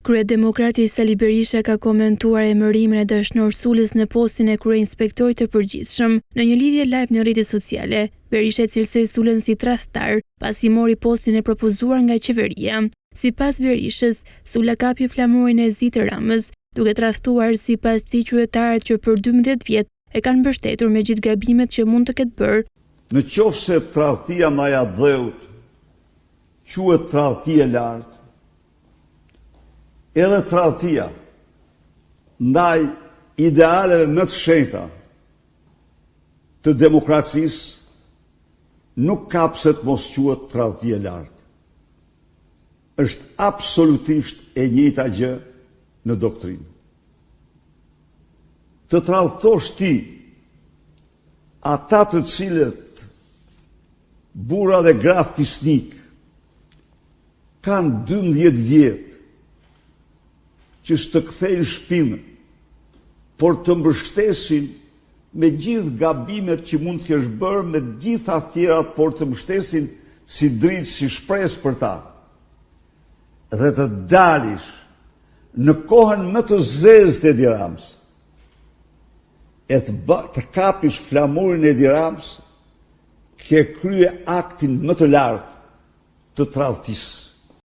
Kryedemokrati Sali Berisha ka komentuar emërimin e Dashnor Sulës në postin e kryeinspektorit të përgjithshëm. Në një lidhje live në rrjetet sociale, Berisha e cilësoi Sulën si tradhtar, pasi mori postin e propozuar nga qeveria. Sipas Berishës, Sula kapi flamurin e zi të Ramës, duke tradhtuar sipas tij qytetarët që për 12 vjet e kanë mbështetur me gjithë gabimet që mund të ketë bërë. Në qoftë se tradhtia ndaj atdheut quhet tradhti e lartë, Edhe tradhtia ndaj idealeve më të shenjta të demokracisë nuk ka pse të mos quhet tradhti e lartë. Është absolutisht e njëjta gjë në doktrinë. Të tradhtosh ti ata të cilët burra dhe gra fisnikë Kanë 12 vjet që s'të kthejnë shpinën, por të mbështesin me gjithë gabimet që mund të kesh bërë, me gjitha tjerat, por të mbështesin si dritë, si shpresë për ta. Dhe të dalish në kohën më të zezë të Edi Ramës, e të, të kapish flamurin e Edi Ramës, ke kryer aktin më të lartë të tradhtisë.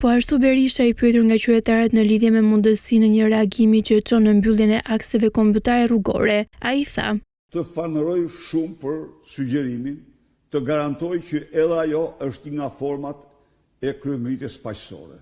Po ashtu Berisha i pyetur nga qytetarët në lidhje me mundësinë e një reagimi që çon në mbylljen e akseve kombëtare rrugore, ai tha. Të falënderoj shumë për sugjerimin, të garantoj që edhe ajo është një nga format e kryengritjes paqësore.